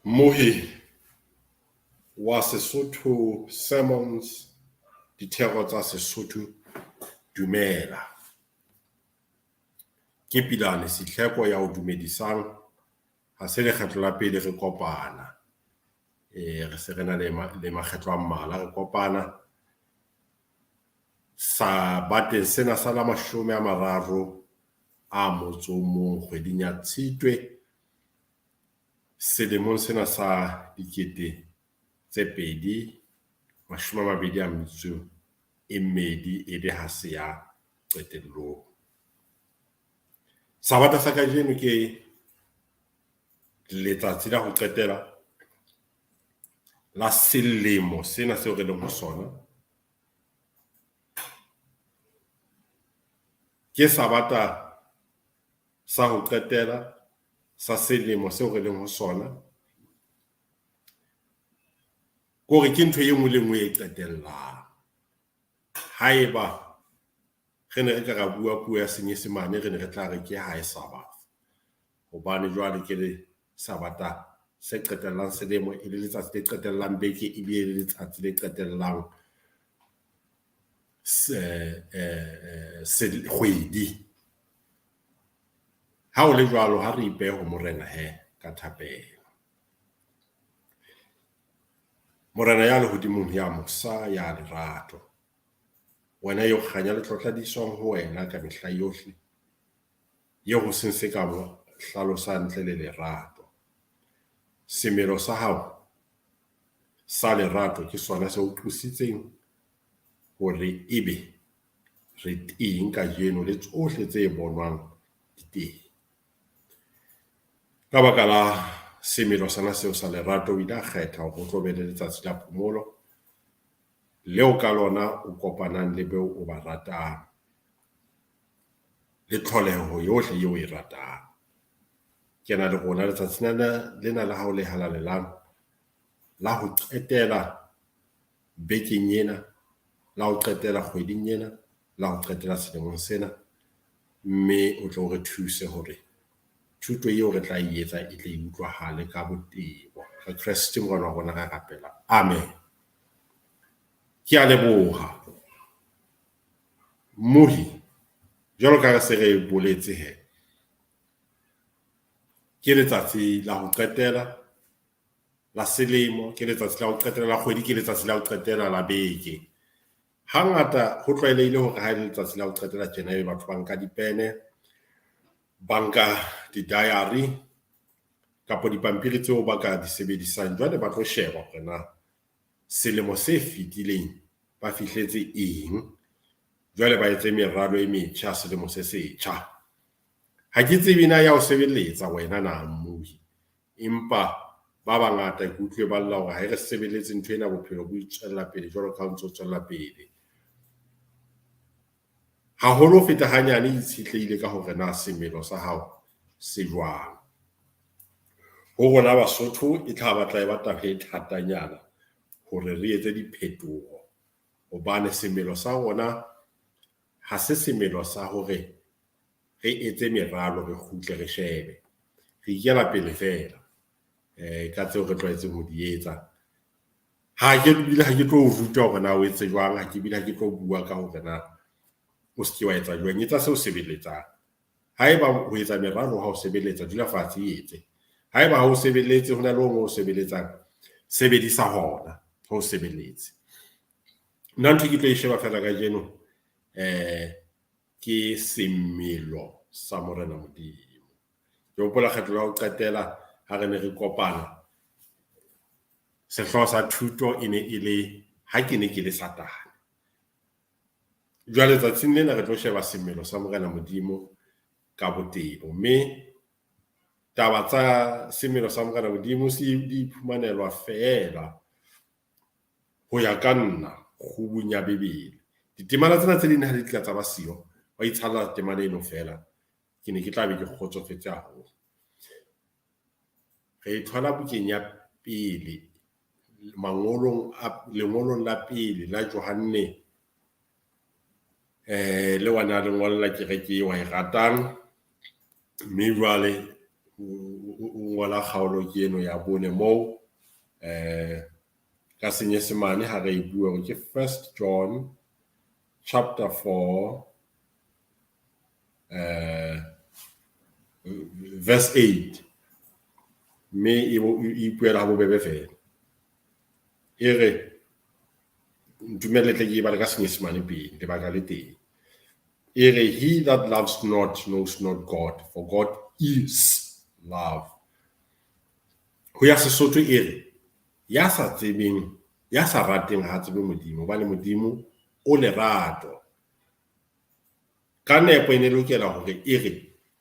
Mmohi wa Sesotho Sermons dithero tsa Sesotho dumela. Ke Pilane Sihleko ya o dumedisang. Ha se lekgetlo la pele re kopana. Re se re na le le makgetlo a mmalwa re kopana. Sa bateng sena sa la 31 kgweding ya Tshitwe selemong sena sa 2022 e be ha se ya qetellong. Sabata sa kajeno ke letsatsi la ho qetela la selemo sena seo re leng ho sona. Ke sabata sa ho qetela sa selemo seo re leng ho sona. Kore ke ntho e nngwe le nngwe e qetellang. Haeba re ne re ka ra bua puo ya Senyesemane, re ne re tla re ke hae Sabbath. Hobane jwale ke le sabata se qetellang selemo, e le letsatsi le qetellang beke, ebile le letsatsi le qetellang kgwedi. Ha o le jwalo, ha re ipehe ho Morena he ka thapelo. Morena ya lehodimong ya mosa ya lerato. Wena eo kganya le tlotla di iswang ho wena ka mehla yohle. Eo ho seng se ka mo hlalosang ntle le lerato. Semelo sa hao sa lerato ke sona se o qositseng hore ebe re teng kajeno le tsohle tse bonwang di teng. Ka baka la semelo sona seo sa lerato, o ile a kgetha hore o tlo be le letsatsi la phomolo leo ka lona o kopanang le beo o ba ratang le tlholeho yohle eo o e ratang. Kena le rona letsatsi lena la hao le halalelang la ho qetela bekeng ena, la ho qetela kgweding ena, la ho qetela selemong sena, mme o tlo re thuse hore thuto eo re tla e etsa e tle e utlwahale ka botebo. Ka Kreste Morena wa rona ra rapela. Amen. Ke a leboha. Mmohi, jwalo ka re se re boletse he, ke letsatsi la ho qetela la selemo, ke letsatsi la ho qetela la kgwedi, ke letsatsi la ho qetela la beke. Hangata ho tlwaelehile hore ha e le letsatsi la ho qetela tjena ebe batho ba nka dipene, ba nka di-diary kapa dipampiri tseo ba ka di sebedisang. Jwale ba tlo sheba hore na selemo se fetileng ba fihletse eng, jwale ba etse meralo e metjha selemo se setjha. Ha ke tsebe na ya o sebeletsa wena na mmohi, empa ba bangata ke utlwe ba lla hore ha e re sebeletse ntho ena, bophelo bo itswella pele jwalo ka ha o ntso tswella pele. Haholo ho feta hanyane e itshetlehile ka hore na semelo sa hao se jwang. Ho rona Basotho e tla batla e ba taba e thatanyana hore re etse diphetoho, hobane semelo sa rona ha se semelo sa hore re etse meralo, re kgutle re shebe. Re ikela pele feela ka tseo re tlwaetseng ho di etsa. Ha ke bile ha ke tlo o ruta hore na o etse jwang, ha ke bile ha ke tlo bua ka hore na o se ke wa etsa jwang. Etsa seo sebeletsang. Haeba ho etsa meralo ha o sebeletsa, dula fatshe e etse. Haeba ha o sebeletse, ho na le o mong o sebeletsang, sebedisa hona ho sebeletse. Nna ntho ke tlo e sheba feela kajeno ke semelo sa Morena Modimo. Ke hopola kgetlo la ho qetela ha re ne re kopana, sehlooho sa thuto e ne e le ha ke ne ke le Satane. Jwale tsatsing lena re tlo sheba semelo sa Morena Modimo ka botebo, mme taba tsa semelo sa Morena Modimo se di iphumanelwa feela ho ya ka nna kgubung ya Bibele. Ditemana tsena tse ding ha di tla tsa ba siyo, wa itshalla temana eno feela, ke ne ke tla be ke kgotsofetse haholo. Re e thola bukeng ya pele, mangolong a lengolong la pele la Johanne, le wona le ngolla kereke eo a e ratang. Mme jwale o ngola kgaolo ke eno ya bone moo ka senyesemane ha re e bua hore ke First John chapter 4 verse 8 mme e ipuela ha bobebe fela. E re ntumelle tle ke e bale ka senyesemane pele lebaka le teng. E re he that loves not knows not God, for God is love. Ho ya Sesotho e re ya sa tsebeng ya sa rateng ha tsebe Modimo hobane Modimo o lerato. Ka nepo e ne lokela hore e re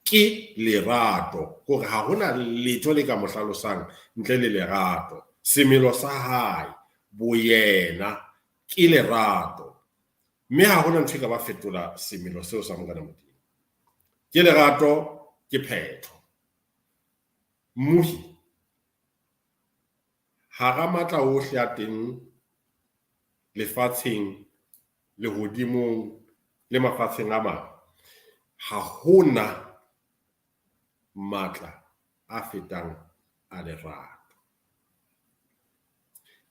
ke lerato, hore ha hona letho le ka mo hlalosang ntle le lerato. Semelo sa hae boyena ke lerato. Mme ha hona ntho e ka ba fetola semelo seo sa Morena Modimo. Ke lerato, ke phetho. Mmuhi hara matla ohle a teng lefatsheng, lehodimong le mafatsheng a mang, ha hona matla a fetang a lerato.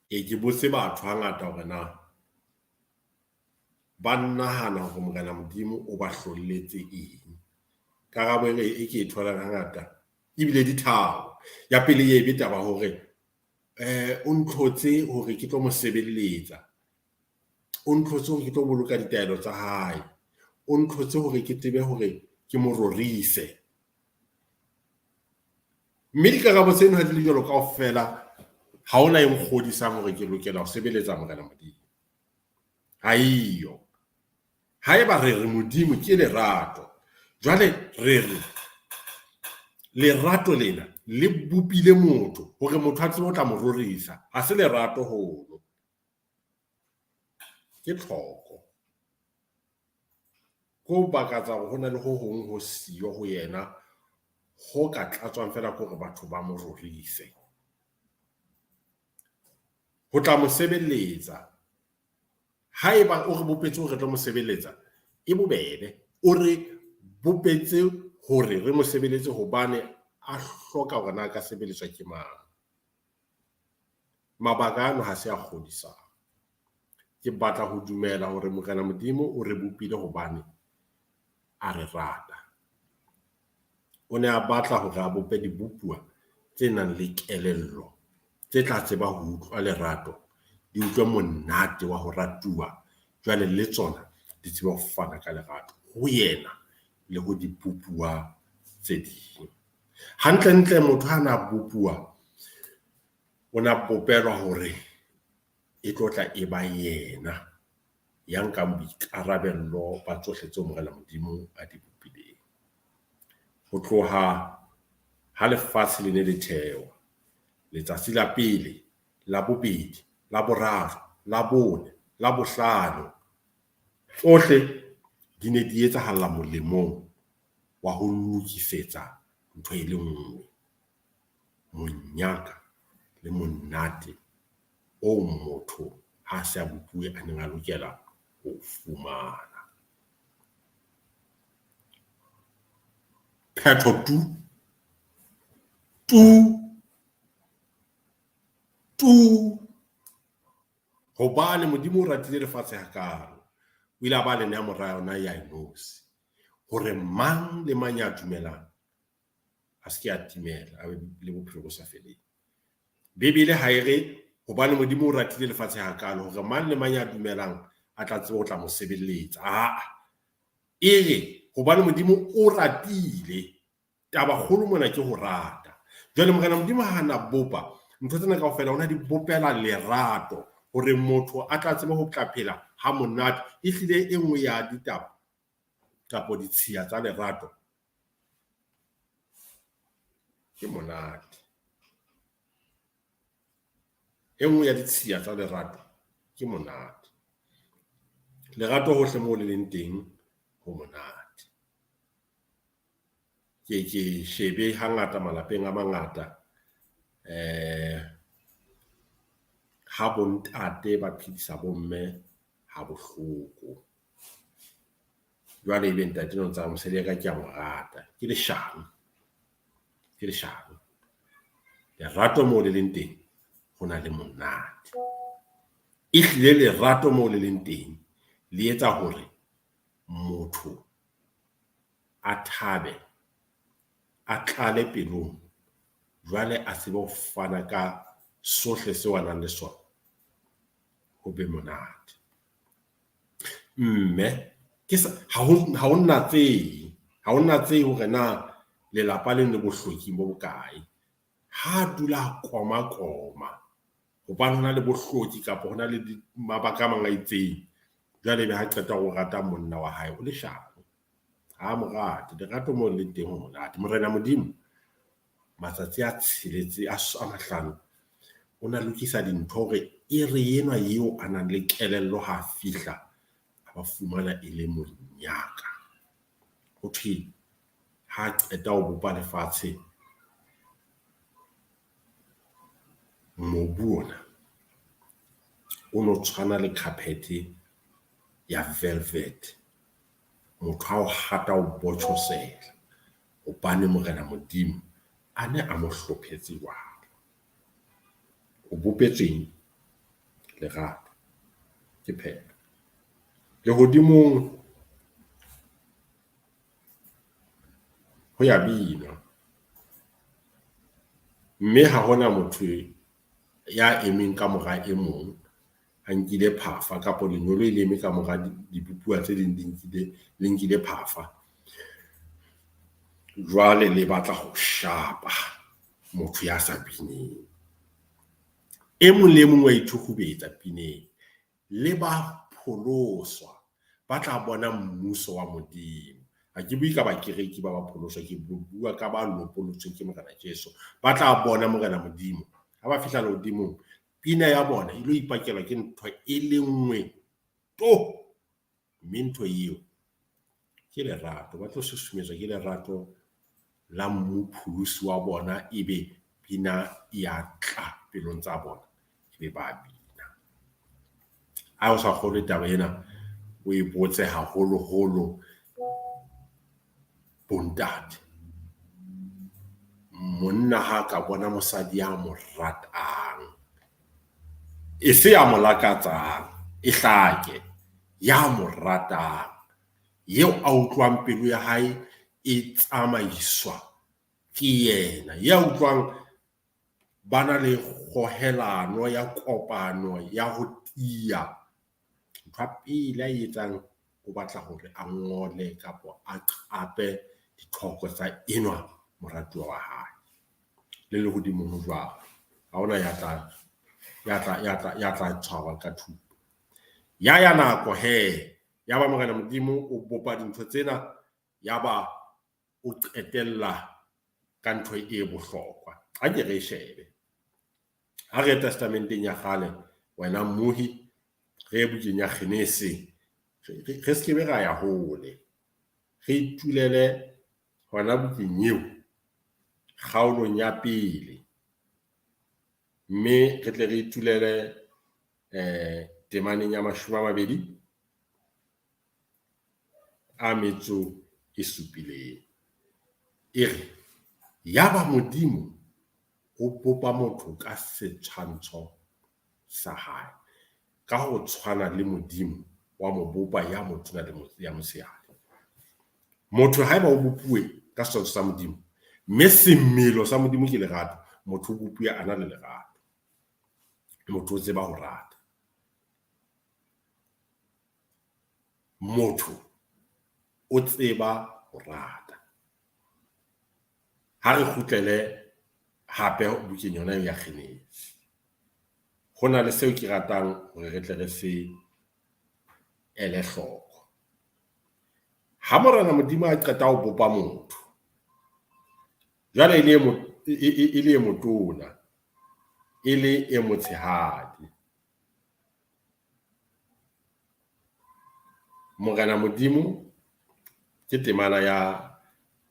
Ke botse batho hangata hore na ba nahana hore Morena Modimo o ba hlolletse eng. Karabo e ke e tholang hangata ebile di tharo. Ya pele e be taba hore o ntlhotse hore ke tlo mo sebeletsa. O ntlhotse hore ke tlo boloka ditaelo tsa hae. O ntlhotse hore ke tsebe hore ke mo rorise. Mme dikarabo tseno ha di le jwalo kaofela, ha hona e nkgodisang hore ke lokela ho sebeletsa Morena Modimo. Ha eyo. Haeba re re Modimo ke lerato, jwale re re lerato lena le bopile motho hore motho a tsebe ho tla mo rorisa. Ha se lerato hono. Ke tlhoko. Ko bakatsa hore hona le ho hong ho siyo ho yena ho ka tlatswang fela ke hore batho ba mo rorise. Ho tla mo sebeletsa. Haeba o re bopetse hore re tlo mo sebeletsa, e bobebe. O re bopetse hore re mo sebeletse hobane a hloka hore na ka sebeletswa ke mang. Mabaka ano ha se a kgodisang. Ke batla ho dumela hore Morena Modimo o re bopile hobane a re rata. O ne a batla hore a bope dibopuwa tse nang le kelello, tse tla tseba ho utlwa lerato, di utlwe monate wa ho ratuwa, jwale le tsona di tsebe ho fana ka lerato ho yena le ho dibopuwa tse ding. Hantlentle motho ha na bopuwa, o na bopelwa hore e tlo tla e ba yena ya nkang boikarabello ba tsohle tseo Morena Modimo a di bopileng. Ho tloha ha lefatshe le ne le thewa, letsatsi la pele, la bobedi, la boraro, la bone, la bohlano, tsohle di ne di etsahalla molemong wa ho lokisetsa ntho e le nngwe, monyaka le monate o motho ha se a bopuwe a neng a lokela ho fumana. Phetho tu tu tu, hobane Modimo o ratile lefatshe hakalo, o ile a ba le nea mora yona ya inotshi, hore mang le mang ya dumelang a se ke a timela, a be le bophelo bo sa feleng. Bibele ha e re hobane Modimo o ratile lefatshe hakalo hore mang le mang ya dumelang a tla tsebe ho tla mo sebeletsa. Aa, e re hobane Modimo o ratile. Taba kgolo mona ke ho rata. Jwale Morena Modimo ha na bopa ntho tsena kaofela, o na di bopela lerato hore motho a tla tsebe ho tla phela ha monate. Ehlile e nngwe ya ditaba kapo ditshiya tsa lerato ke monate. E nngwe ya ditshiya tsa lerato ke monate. Lerato hohle moo le leng teng ho monate. Ke shebe hangata malapeng a mangata ha bontate ba phedisa bomme ha bohloko. Jwale ebe ntate no ntsa mosadi ya ka ke a mo rata, ke leshano. Ke leshano. Lerato moo le leng teng ho na le monate. Ehlile lerato moo le leng teng le etsa hore motho a thabe, a tlale pelong. Jwale a tsebe ho fana ka sohle seo a nang le sona, ho be monate. Mme ke sa ha ho ha ho natsehe, ha ho natsehe hore na lelapa leno le bohloking bo bokae. Ha dula a koma koma hobane ho na le bohloki kapa hona le mabaka a mang a itseng. Jwale ebe ha qeta hore o rata monna wa hae o leshano. Ha mo rate lerato moo le leng teng ho monate. Morena Modimo matsatsi a tsheletse a a mahlano o na lokisa dintho hore e re enwa eo a nang le kelello ha fihla, a ba fumana e le monyaka. Ho thwe ha qeta ho bopa lefatshe mobu ona o no tshwana le carpet ya velvet. Motho ha o hata o botjosela hobane Morena Modimo a ne a mo hlophetse jwalo. O bopetsweng? Lerato ke phetho. Lehodimong ho ya binwa mme ha hona motho ya emeng ka mora e mong a nkile phafa kapa lengeloi le eme ka mora dibopuwa tse ding di nkile le nkile phafa. Jwale le batla ho shapa motho ya sa bineng. E mong le e mong wa ithukhubetsa pineng le ba pholoswa ba tla bona mmuso wa Modimo. Ha ke bue ka bakereki ba ba pholoswa, ke bua ka ba lopolotsweng ke Morena Jesu. Ba tla bona Morena Modimo ha ba fihla lehodimong. Pina ya bona e lo ipakelwa ke ntho e le nngwe to, mme ntho eo ke lerato. Ba tlo susumetswa ke lerato la mopholosi wa bona, ebe pina ya tla pelong tsa bona, ebe ba bina. Ha o sa kgolwe taba ena, o e botse haholoholo bontate. Monna ha ka bona mosadi ya mo ratang, e se ya mo lakatsang, e hlake ya mo ratang, eo a utlwang pelo ya hae e tsamaiswa ke yena, ya utlwang ba na le kgohelano ya kopano ya ho tiya. Ntho ya pele a e etsang, o batla hore a ngole kapa a qape dithoko tsa enwa moratuwa wa hae. Le lehodimong ho jwalo. Ha hona ya tla ya tla ya tla ya tla tshwarwa ka thupa. Ya ya nako hee ya ba Morena Modimo o bopa dintho tsena, ya ba o qetella ka ntho e bohlokwa. Ha ke re e shebe. Ha re ye testamenteng ya kgale, wena mmohi, re ye bukeng ya Genese. Re skebe ra ya hole. Re itulele hona bukeng eo, kgaolong ya pele. Mme re tle re itulele temaneng ya 27. E re, yaba Modimo o bopa motho ka setshwantsho sa hae, ka ho tshwana le Modimo wa mo bopa ya motona le ya motshehadi. Motho haeba o bopuwe ka setshwantsho sa Modimo, mme semelo sa Modimo ke lerato, motho o bopuwe a na le lerato. Motho o tseba ho rata. Motho o tseba ho rata. Ha re kgutlele hape bukeng yona ya Genese. Ho na le seo ke ratang hore re tle re se ele hloko. Ha Morena Modimo a qeta ho bopa motho, jwale e le e motona, e le e motshehadi. Morena Modimo ke temana ya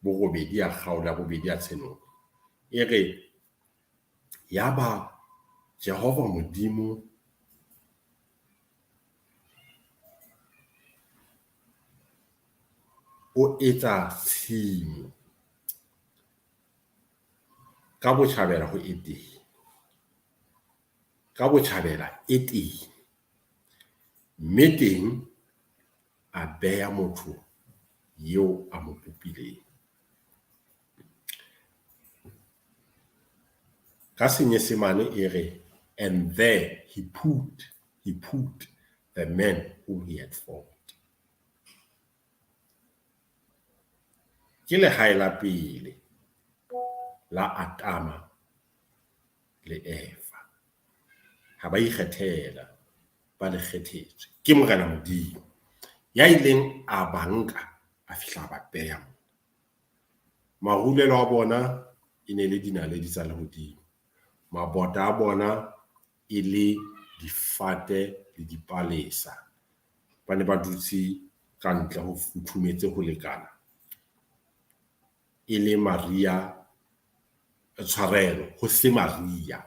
8 ya kgaolo ya 8 ya Tshenolo. E re, yaba Jehova Modimo o etsa tshimo. Ka botjhabela ho Etene. Ka botjhabela Etene. Mme teng a beha motho eo a mo bopileng. Ka senyesemane e re, and there he put the man whom he had formed. Ke lehae la pele la Atama le Eva. Ha ba ikgethela, ba le kgethetswe ke Morena Modimo ya ileng a ba nka a fihla a ba beha moo. Marulelo a bona e ne le dinaledi tsa lehodimo. Mabota a bona e le difate le dipalesa. Ba ne ba dutse ka ntle ho futhumetse ho lekana. E le mariha, tshwarelo, ho se mariha,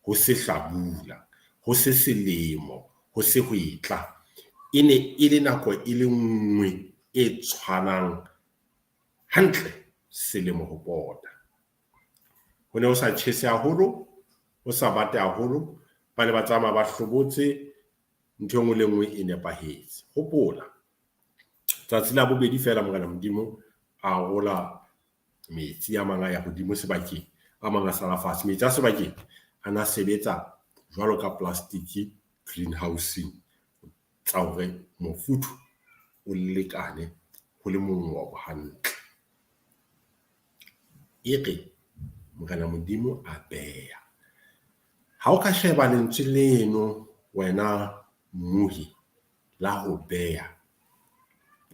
ho se hlabula, ho se selemo, ho se hwetla. E ne e le nako e le nngwe e tshwanang hantle selemo ho pota. Ho ne ho sa tjhese haholo, ho sa bate haholo, ba ne ba tsamaya ba hlobotse, ntho e nngwe le nngwe e nepahetse. Hopola, tsatsi la bobedi feela Morena Modimo a arola metsi a mang a ya hodimo sebakeng, a mang a sala fatshe. Metsi a sebakeng a na sebetsa jwalo ka plastic greenhouse-ing tsa hore mofuthu o lekane ho le mongobo hantle. E re Morena Modimo a beha. Ha o ka sheba lentswe leno wena mmohi la ho beha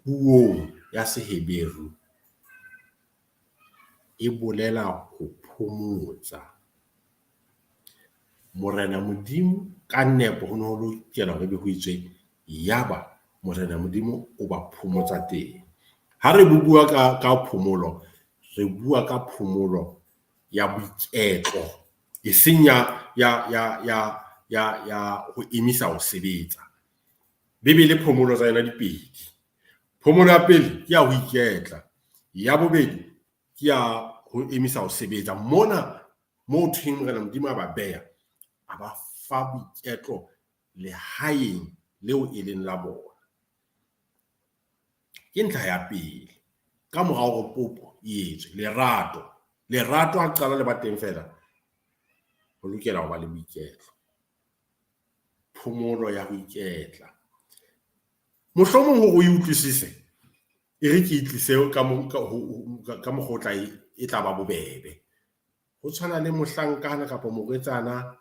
puong ya Seheberu e bolela ho phomotsa. Morena Modimo ka nepo ho ne ho lokela hore ebe ho itswe yaba Morena Modimo o ba phomotsa teng. Ha re bua ka phomolo, re bua ka phomolo ya boiketlo, e seng ya ho emisa ho sebetsa. Bibele phomolo tsa yona di pedi. Phomolo ya pele ke ya ho iketla, ya bobedi ke ya ho emisa ho sebetsa. Mona mo thweng Morena Modimo a ba beha, a ba fa boiketlo lehaeng leo e leng la bona. Ke ntlha ya pele. Ka mora hore popo e etswe, lerato. Lerato ha qala le ba teng feela, ho lokela ho ba le boiketlo. Phomolo ya ho iketla. Mohlomong hore o e utlwisise, e re ke e tlise ka mokgwa o tla e tla ba bobebe. Ho tshwana le mohlankana kapa morwetsana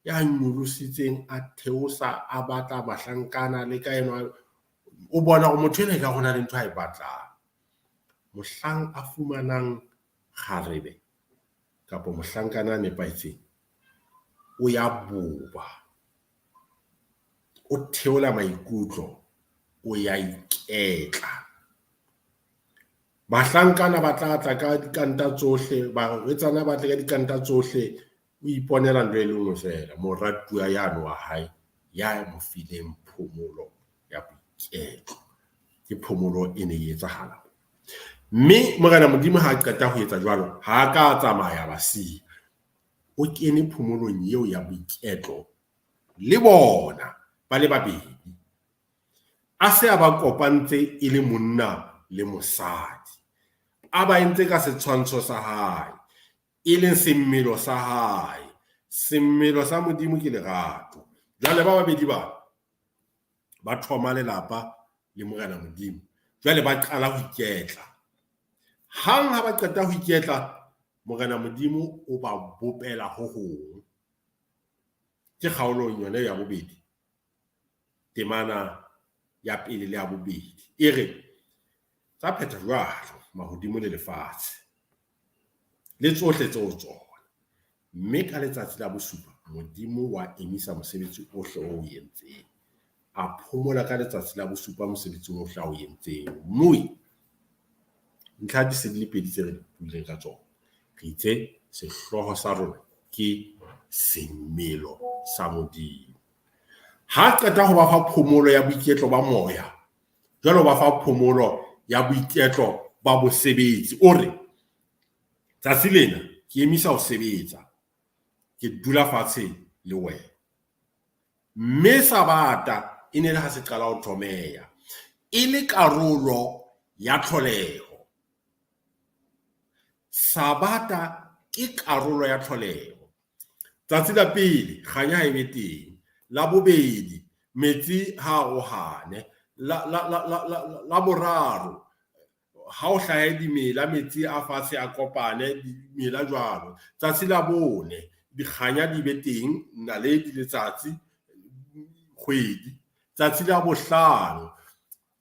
ya nyolositseng a theosa a batla bahlankana le ka enwa, o bona hore motho enwa ekare ho na le ntho ae batlang. Mohlang a fumanang kgarebe kapa mohlankana a nepahetseng, o ya boba, o theola maikutlo, o ya iketla. Bahlankana ba tla tla ka dikanta tsohle, barwetsana ba tle ka dikanta tsohle, o iponela ntho e le nngwe feela, moratuwa yane wa hae ya mo fileng phomolo ya boiketlo. Ke phomolo e ne e etsahala. Mme Morena Modimo ha a qeta ho etsa jwalo, ha a ka tsamaya ba siya. O kene phomolong eo ya boiketlo le bona ba le babedi. A se a ba kopantse e le monna le mosadi. A ba entse ka setshwantsho sa hae, e leng semmelo sa hae. Semmelo sa Modimo ke lerato. Jwale ba babedi ba ba thoma lelapa le Morena Modimo. Jwale ba qala ho iketla. Hang ha ba qeta ho iketla, Morena Modimo o ba bopela ho hong. Ke kgaolong yona ya bobedi, temana ya pele le ya bobedi. E re, tsa phetha jwalo mahodimo le lefatshe le tsohle tseo tsona. Mme ka letsatsi la bosupa Modimo wa emisa mosebetsi ohle o o entseng. A phomola ka letsatsi la bosupa mosebetsing ohle a o entseng. Mme ntlha di se di le pedi tse re buileng ka tsona. Re itse sehlooho sa rona ke semelo sa Modimo. Ha qeta ho ba fa phomolo ya boiketlo ba moya, jwale o ba fa phomolo ya boiketlo ba bosebetsi. O re, tsatsi lena Ke emisa ho sebetsa, ke dula fatshe le wena. Mme Sabata e ne le ha se qala ho thomeha e le karolo ya tlholeho. Sabata ke karolo ya tlholeho. Tsatsi la pele kganya ha e be teng, la bobedi metsi ha arohane, la boraro ha o hlahe dimela metsi a fatshe a kopane dimela jwalo. Tsatsi la bone dikganya di be teng, naledi, letsatsi, kgwedi. Tsatsi la bohlano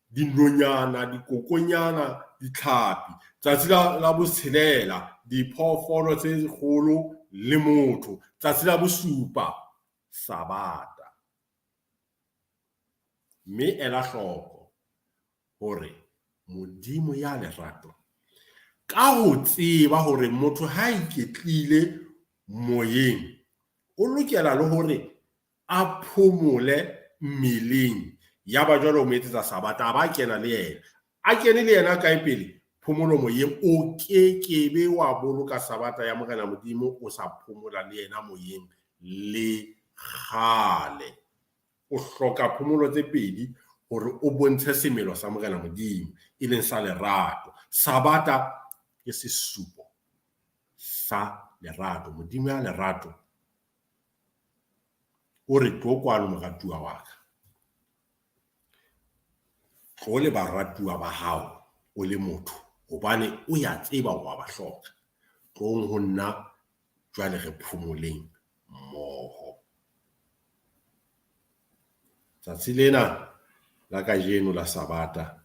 dinonyana, dikokonyana, ditlhapi. Tsatsi la botshelela diphoofolo tse kgolo le motho. Tsatsi la bosupa Sabata. Mme ela hloko hore Modimo ya lerato ka ho tseba hore motho ha iketlile moyeng o lokela le hore a phomole mmeleng. Ya ba jwale o mo etsetsa Sabata, a ba kena le yena. A kene le yena kae pele? Phomolo moyeng. O kekebe wa boloka Sabata ya Morena Modimo o sa phomola le yena moyeng le kgale. O hloka phomolo tse pedi hore o bontshe semelo sa Morena Modimo e leng sa lerato. Sabata ke sesupo sa lerato. Modimo ya lerato o re tlo kwano moratuwa wa ka. Tlo le baratuwa ba hao o le motho hobane o ya tseba wa ba hloka. Tlong ho nna jwale re phomoleng mmoho. Tsatsi lena la kajeno la Sabata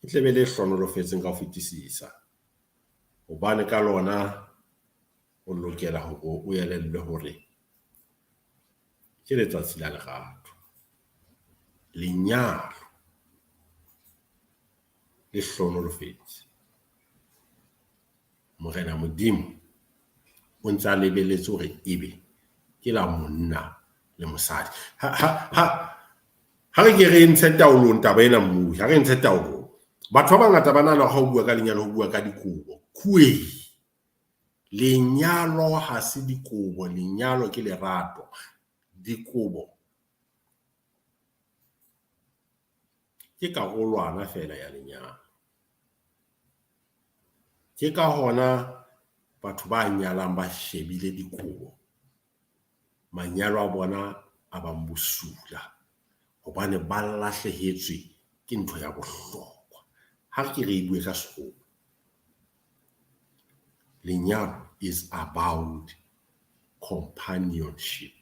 e tle be le hlohonolofetseng ka ho fetisisa hobane ka lona o lokela hore o elellwe hore ke letsatsi la lerato. Lenyalo le hlohonolofetse. Morena Modimo o ntsa lebelletse hore ebe ke la monna le mosadi. Ha re ke re ntshe taolong taba ena mmuhi, ha re ntshe taolong. Batho ba bangata ba nahana ha o bua ka lenyalo ho bua ka dikobo. Khuwe! Lenyalo ha se dikobo, lenyalo ke lerato. Dikobo ke karolwana feela ya lenyalo. Ke ka hona batho ba nyalang ba shebile dikobo, manyalo a bona a bang bosula hobane ba lahlehetswe ke ntho ya bohlokwa. Ha re ke re e bue ka sekgowa. Lenyalo is about companionship.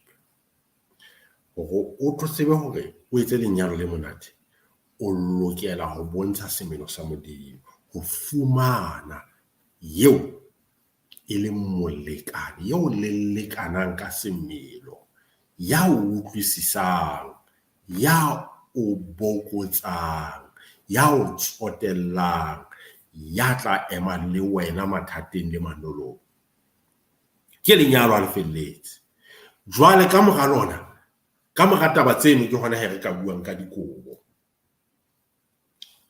Hore o tlo tsebe hore o etse lenyalo le monate, o lokela ho bontsha semelo sa Modimo, ho fumana eo e leng molekane, eo le lekanang ka semelo, ya o utlwisisang, ya o bokotsang, ya o tsotellang, ya tla ema le wena mathateng le manolong. Ke lenyalo ha le felletse. Jwale ka mora lona, ka mora taba tseno ke hona he re ka buang ka dikobo.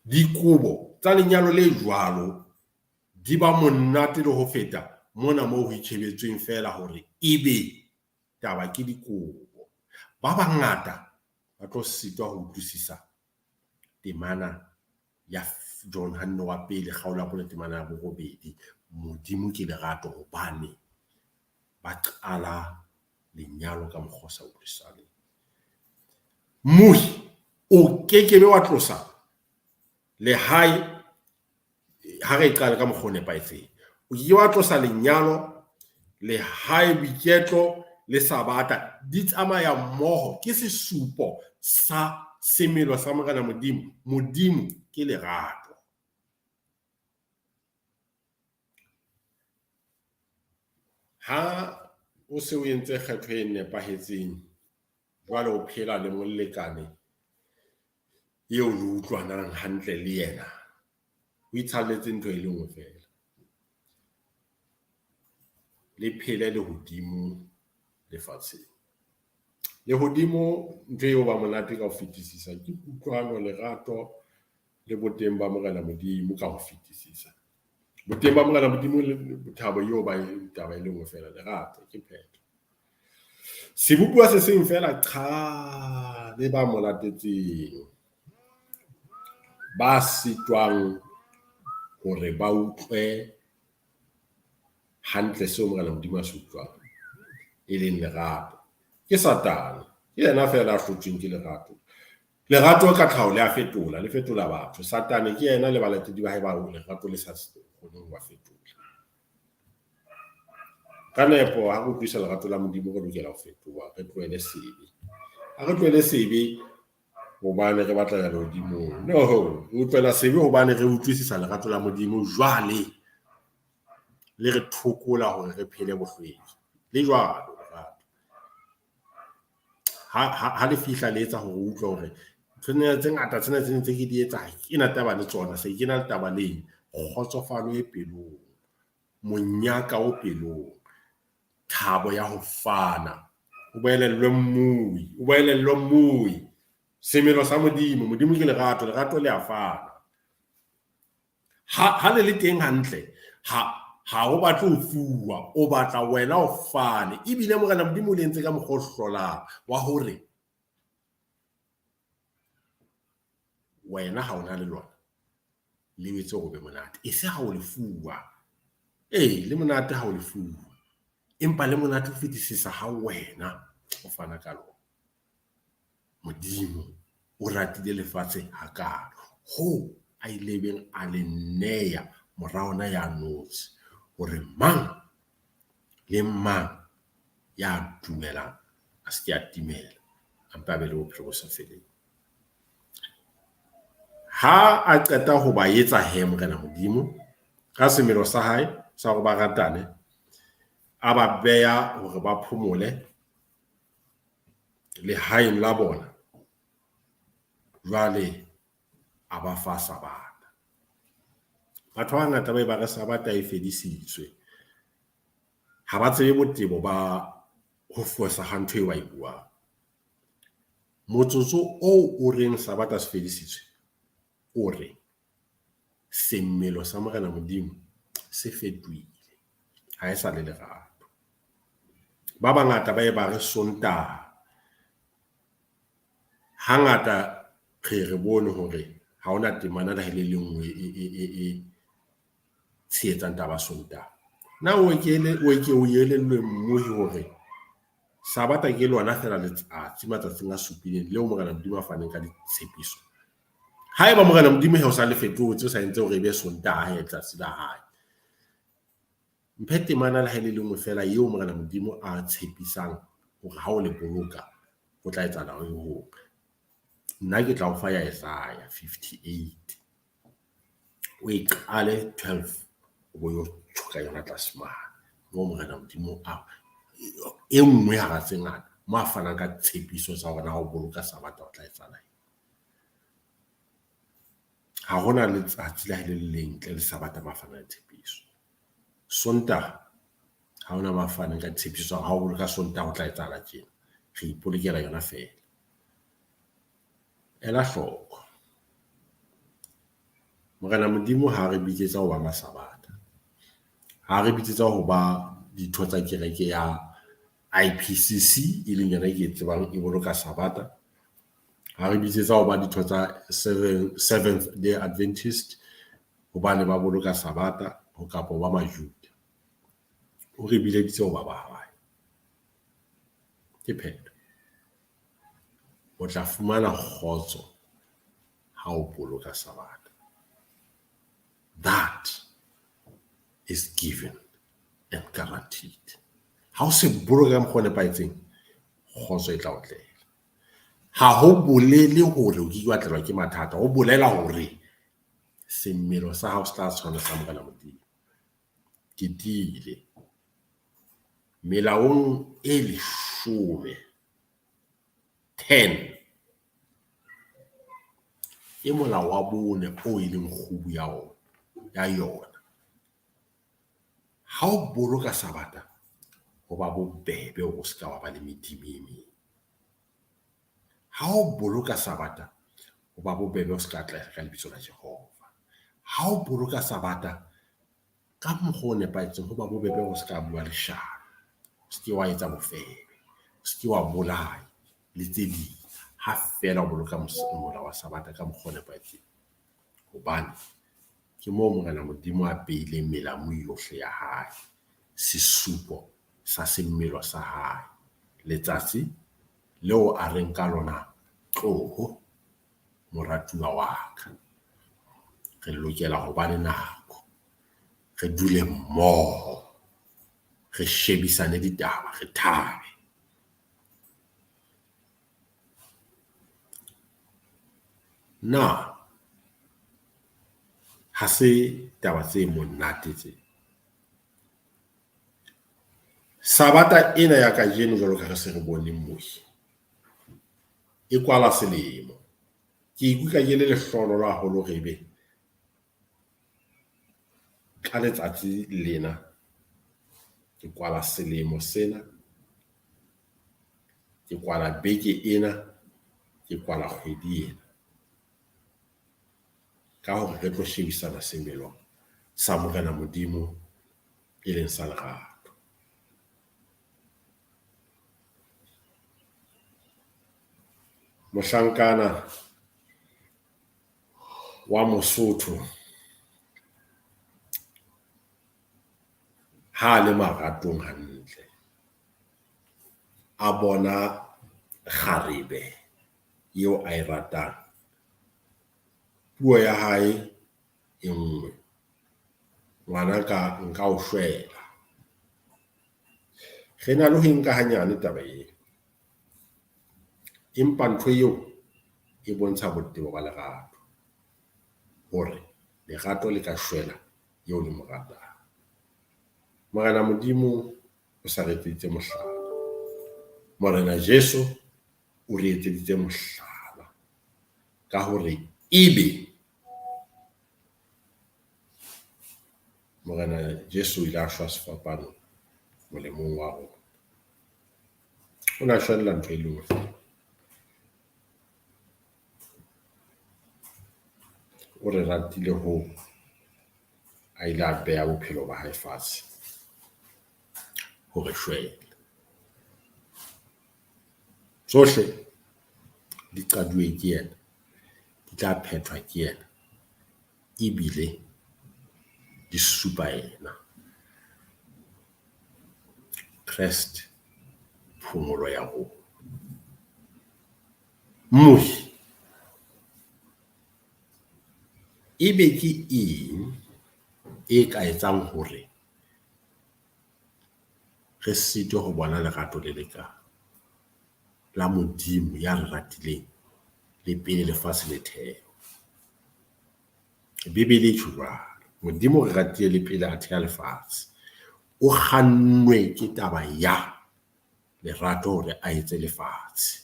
Dikobo tsa lenyalo le jwalo di ba monate le ho feta mona moo ho itjhebetsweng feela hore ebe taba ke dikobo. Ba bangata ba tlo sitwa ho utlwisisa temana ya Johanne wa pele kgaolo ya bone temana ya borobedi. Modimo ke lerato hobane ba qala lenyalo ka mokgwa o sa utlwisaneng. Mmuhi o kekebe wa tlosa lehae ha re qale ka mokgwa o nepahetseng. O ke wa tlosa lenyalo, lehae, boiketlo le Sabata di tsamaya mmoho. Ke sesupo sa semelo sa Morena Modimo. Modimo ke lerato. Ha o se o entse kgetho e nepahetseng, jwale o phela le molekane eo le utlwanang hantle le yena, o itshalletse ntho e le nngwe feela. Le phele lehodimo lefatsheng. Lehodimo ntho eo ba monate ka ho fetisisa ke kutlwano, lerato le boteng ba Morena Modimo ka ho fetisisa. Boteng ba Morena Modimo le thabo eo ba e taba e le nngwe feela, lerato ke phetho. Sebopuwa se seng feela qha le ba mo latetseng. Ba sitwang hore ba utlwe hantle seo Morena Modimo a se utlwang, e leng lerato. Ke Satane, ke yena feela a hlotsweng ke lerato. Lerato ka tlhaho le a fetola, le fetola batho. Satane ke yena le balatedi ba hae ba lerato le sa kgoneng ho ba fetola. Ka nepo ha re utlwisisa lerato la Modimo re lokela ho fetoha, re tlohele sebe. Ha re tlohele sebe hobane re batla ya lehodimong. No, re utlwela sebe hobane re utlwisisa lerato la Modimo jwale le re thokola hore re phele bohlweki. Le jwalo lerato. Ha le fihla le etsa hore o utlwe hore tsena tse ngata tsena tse ntse ke di etsa ha ke na taba le tsona, se ke na le taba le eng? Kgotsofalo e pelong, monyaka o pelong, thabo ya ho fana. O boelellwe mmui, o boelellwe mmui. Semelo sa Modimo, Modimo ke lerato, lerato le a fana. Ha le le teng hantle, ha o batle ho fuwa, o batla wena o fane. Ebile Morena Modimo o le entse ka mokgwa o hlolang wa hore wena ha o na le lona le etse hore o be monate. E se ha o le fuwa. Ee, le monate ha o le fuwa. Empa le monate ho fetisisa ha wena o fana ka lona. Modimo o ratile lefatshe hakalo hoo a ileng a le neya mora ona ya notshi hore mang le mang ya dumelang a se ke a timela, a mpe a be le bophelo bo sa feleng. Ha a qeta ho ba etsa he Morena Modimo ka semelo sa hae sa hore ba ratane, a ba beha hore ba phomole lehaeng la bona. Jwale a ba fa Sabata. Batho ba bangata ba e ba re Sabata e fedisitswe. Ha ba tsebe botebo ba ho fosa ha ntho eo ba e buang. Motsotso oo o reng Sabata se fedisitswe, o re semelo sa Morena Modimo se fetohile, ha e sa le lerato. Ba bangata ba e ba re Sontaha. Hangata re bone hore ha hona temana le ha e le nngwe e tshehetsang taba Sontaha. Na o ke o elellwe mmohi hore Sabata ke lona feela letsatsi matsatsing a supileng leo Morena Modimo a faneng ka ditshepiso. Haeba Morena Modimo he o sa le fetotse, o sa entse hore e be Sontaha he letsatsi la hae. Mphe temana le ha e le nngwe feela eo Morena Modimo a tshepisang hore ha o le boloka ho tla etsahala ho hong. Nna ke tla o fa ya Isaiah 58. O e qale 12 o bo yo tjhoka yona tlase mane. Moo Morena Modimo a e nngwe hara tse ngata mo a fanang ka tshepiso tsa hore na o boloka Sabata ho tla etsahala eng. Ha hona letsatsi le ha le le leng ntle le Sabata ba fanang ka tshepiso. Sontaha ha hona ba fanang ka tshepiso ha o boloka Sontaha ho tla etsahala tjena. Re ipolokela yona feela. Ela hloko. Morena Modimo ha re bitsetsa ho ba Masabata. Ha re bitsetsa ho ba ditho tsa kereke ya IPCC e leng yona e ke e tsebang e boloka Sabata. Ha re bitsetsa ho ba ditho tsa Seventh Day Adventist hobane ba boloka Sabata ho kapa ba Majuda. O re bileditse ho ba ba hae. Ke phetho. O tla fumana kgotso ha o boloka Sabata. That is given and guaranteed. Ha o se boloka ka mokgwa o nepahetseng, kgotso e tla o tlela. Ha ho bolele hore o ke ke wa tlelwa ke mathata, ho bolela hore semelo sa hao se tla tshwana sa Morena Modimo. Ke tiile. Melaong e leshome, 10, ke molao wa bone o e leng kgubu ya ona, ya yona. Ha o boloka Sabata, ho ba bobebe hore o se ka wa ba le medimo e meng. Ha o boloka Sabata, ho ba bobebe o se ka atleha ka lebitso la Jehova. Ha o boloka Sabata, Ka mokgwa o nepahetseng ho ba bobebe hore o ska bua leshano, o seke wa etsa bofebe, o seke wa bolaya le tse ding. Ha feela o boloka molao wa Sabatha ka mokgwa o nepahetseng. Hobane ke moo Morena Modimo a peileng melamu yohle ya hae, sesupo sa semelo sa hae. Letsatsi leo a reng ka lona, tloho moratuwa wa ka. Re lokela ho ba le nako, re dule mmoho, re shebisane ditaba, re thabe. Na ha se taba tse monate tse? Sabata ena ya kajeno jwalo ka ha re se re bone mohi, e kwala selemo. Ke ikutlwa ke le lehlohonolo haholo hore ebe ka letsatsi lena ke kwala selemo sena, ke kwala beke ena, ke kwala kgwedi ena ka hore re tlo shebisana semelo sa Morena Modimo, e leng sa lerato. Mohlankana wa Mosotho ha le maratong hantle, a bona kgarebe eo ae ratang. Puo ya hae e nngwe, ngwanaka nka o shwela. Re na le ho e nka hanyane taba eo, empa ntho eo e bontsha botebo ba lerato hore lerato le ka shwela eo le mo ratang. Morena Modimo o sa re etseditse mohlala, Morena Jesu o re etseditse mohlala ka hore ebe Morena Jesu o ile a shwa sefapano molemong wa rona. O na shwella ntho e le nngwe feela. O re ratile hoo a ile a beha bophelo ba hae fatshe ho re shwela. Tsohle di qaduwe ke yena, di tla phethwa ke yena ebile di supa yena. Kreste phomolo ya rona. Mohi ebe ke eng e ka etsang hore re sitwe ho bona lerato le leka la Modimo ya re ratileng le pele lefatshe le thewa? Bebele e tjho jwalo. Modimo o re ratile le pele a theha lefatshe. O kgannwe ke taba ya lerato hore a etse lefatshe.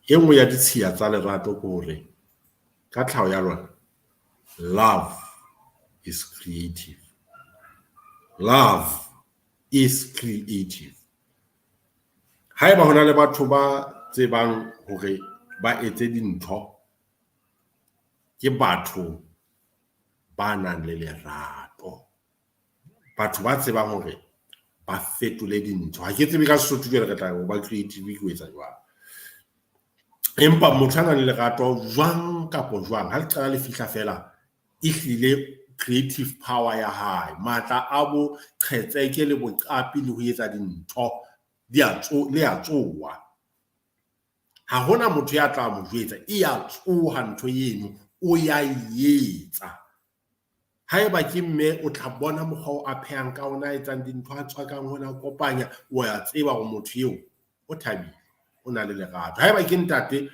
E nngwe ya ditshiya tsa lerato ke hore ka tlhaho ya lona, love is creative. Love is creative. Haeba hona le batho ba tsebang hore ba etse dintho, ke batho ba nang le lerato. Batho ba tsebang hore ba fetole dintho. Ha ke tsebe ka Sesotho jwale re tla ba creative ke ho etsa jwang. Empa motho a nang le lerato jwang kapo jwang, ha le qala le fihla feela ehlile creative power ya hae, matla a boqhetseke le boqapi le ho etsa dintho di a le a tsoha. Ha hona motho ya tla mo jwetsa, e ya tsoha ntho eno, o ya etsa. Haeba ke mme o tla bona mokgwa o a phehang ka ona, a etsang dintho, a tswakang hona, a kopanya, o ya tseba hore motho eo o thabile, o na le lerato. Haeba ke ntate,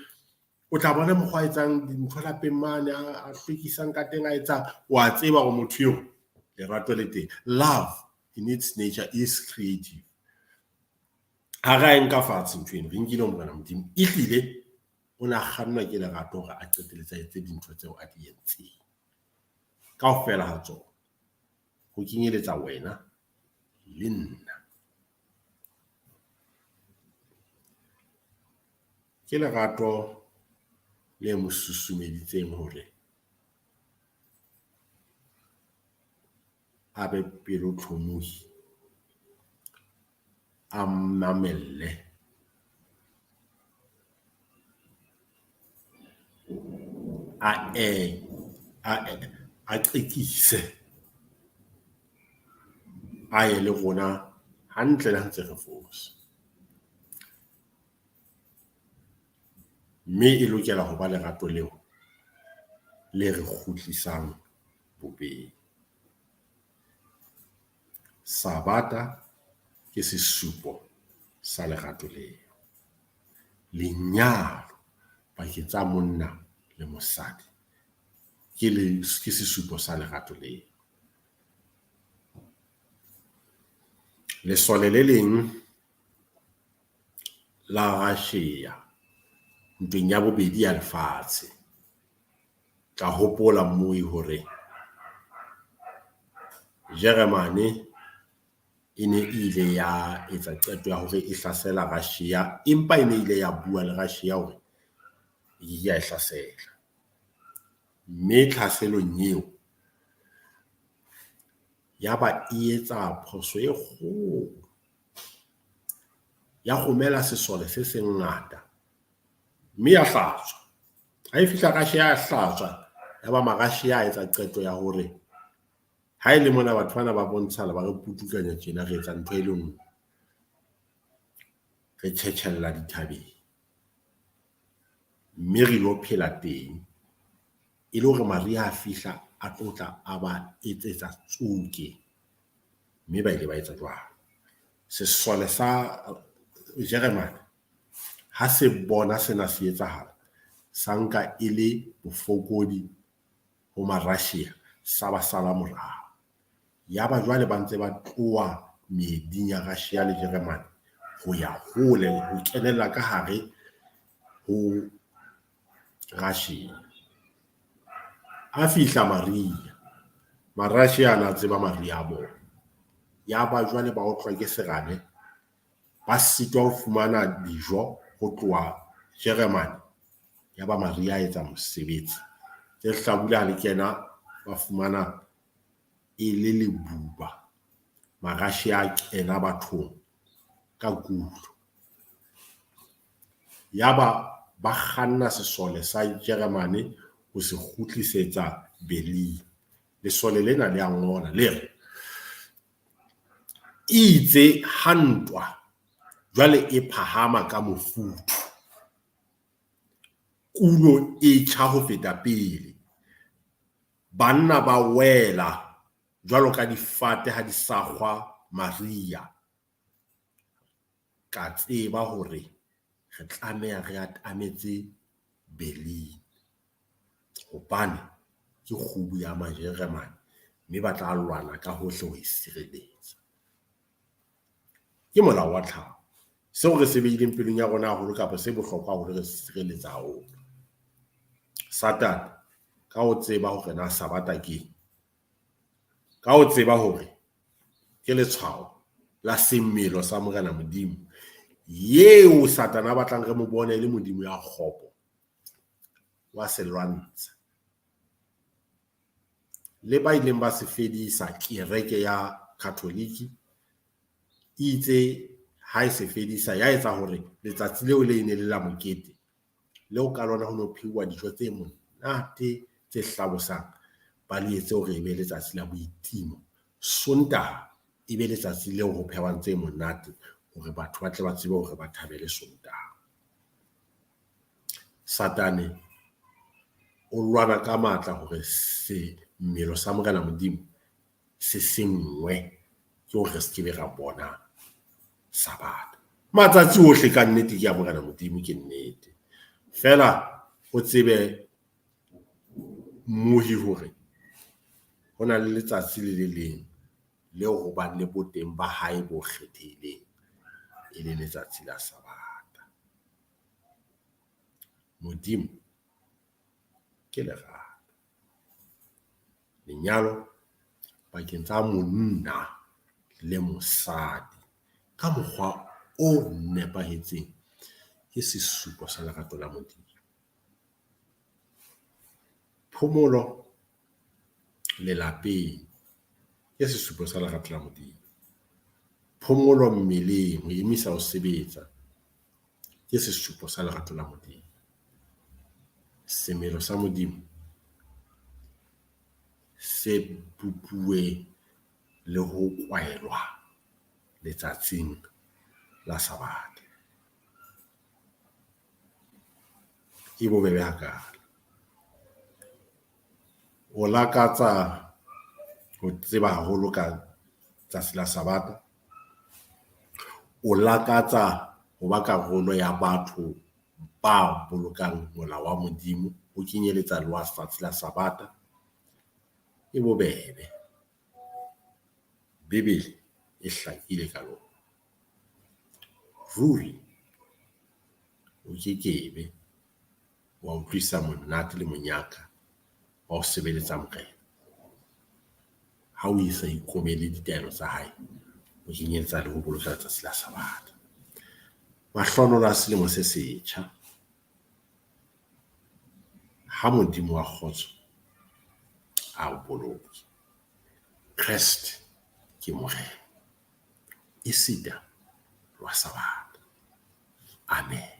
o tla bona mokgwa a etsang dintho lapeng mane, a hlwekisang ka teng, a etsang, wa tseba hore motho eo lerato le teng. Love in its nature is creative. Ha re a e nka fatshe ntho eno, re nkile ho Morena Modimo. Ehlile o na kgannwa ke lerato hore a qetelletse a etse dintho tseo a di entseng. Kaofela ha tsona, ho kenyeletsa wena le nna. Ke lerato le mo susumeditseng hore a be pelotlhomohi, a mamelle. A a qekise, a ye le rona hantle le ha ntse re fosa. Mme e lokela ho ba lerato leo le re kgutlisang bobeng. Sabata ke sesupo sa lerato leo. Lenyalo pakeng tsa monna le mosadi ke le ke sesupo sa lerato leo. Lesole le leng la Russia ntweng ya bobedi ya lefatshe. Tla hopola mmui hore Jeremane e ne ile ya etsa qeto ya hore e hlasela Russia, empa e ne ile ya bua le Russia hore e ke ke ya e hlasela. Mme tlhaselong eo ya ba e etsa phoso e kgolo ya romela sesole se se ngata mme ya hlatswa. Ha e fihla Russia ya hlatswa, ya ba ma-Russia a etsa qeto ya hore ha e le mona batho bana ba bontshala ba re putukanya tjena, re etsa ntho e le nngwe. Re tjhetjhella dithabeng mme re ilo phela teng e le hore mariha a fihla a tlo tla a ba etsetsa tsoke mme ba ile ba etsa jwalo. Sesole sa Jeremane ha se bona sena se etsahala, sa nka e le bofokodi ho ma-Russia sa ba sala morao. Ya ba jwale ba ntse ba tloha meeding ya Russia le Jeremane ho ya hole ho kenella ka hare ho Russia. A fihla mariha, ma-Russia a na tseba mariha a bona. Ya ba jwale ba otlwa ke serame, ba sitwa ho fumana dijo ho tloha Jeremane. Ya ba mariha a etsa mosebetsi. Tse hlabula ha le kena, ba fumana e le lebuba. Ma-Russia a kena bathong ka kulo. Ya ba ba kganna sesole sa Jeremane ho se kgutlisetsa Berlin. Lesole lena le a ngola le re, itse ha ntwa jwale e phahama ka mofuthu, kulo e tjha ho feta pele. Banna ba wela jwalo ka difate ha di sakgwa mariha. Ka tseba hore re tlameha re atametse Berlin hobane ke kgubu ya Majeremane mme ba tla lwana ka hohle ho e sireletsa. Ke molao wa tlhaho. Seo re se behileng pelong ya rona haholo kapa se bohlokwa haholo re se sireletsa haholo. Satane ka ho tseba hore na Sabata keng, ka ho tseba hore ke letshwao la semelo sa Morena Modimo yeo Satane a batlang re mo bone e le Modimo ya kgopo, wa se lwantsha. Le ba ileng ba se fedisa kereke ya Catholic itse ha e se fedisa ya etsa hore letsatsi leo le ne le la mokete leo ka lona ho no pheuwa dijo tse monate tse hlabosang, ba le etse hore e be letsatsi la boitimo. Sontaha e be letsatsi leo ho phehwang tse monate hore batho ba tle ba tsebe hore ba thabele Sontaha. Satane o lwana ka matla hore semelo sa Morena Modimo se senngwe ke hore re se ke be ra bona Sabata. Matsatsi ohle ka nnete ke ya Morena Modimo, ke nnete. Feela o tsebe mmohi hore ho na le letsatsi le le leng leo ho bang le boteng ba hae bo kgethehileng, e le letsatsi la Sabata. Modimo ke lerato. Lenyalo pakeng tsa monna le mosadi ka mokgwa o nepahetseng ke sesupo sa lerato la Modimo. Phomolo lelapeng Ke sesupo sa lerato la Modimo. Phomolo mmeleng ho emisa ho sebetsa ke sesupo sa lerato la Modimo. Semelo sa Modimo se bupuwe le ho kwaelwa letsatsing la Sabatha. E bobebe hakalo. O lakatsa ho tseba haholo ka tsatsi la Sabatha? O lakatsa ho ba karolo ya batho ba bolokang molao wa Modimo ho kenyeletsa le wa tsatsi la Sabatha? E bobebe. Bebele e hlakile ka lona. Ruri o kekebe wa utlwisa monate le monyaka wa ho sebeletsa Morena ha o sa ikobele ditaelo tsa hae, ho kenyeletsa le ho boloka letsatsi la Sabatha. Mahlohonolo a selemo se setjha. Ha Modimo wa kgotso a o boloke. Kreste ke Morena, esita le wa Sabatha. Amen.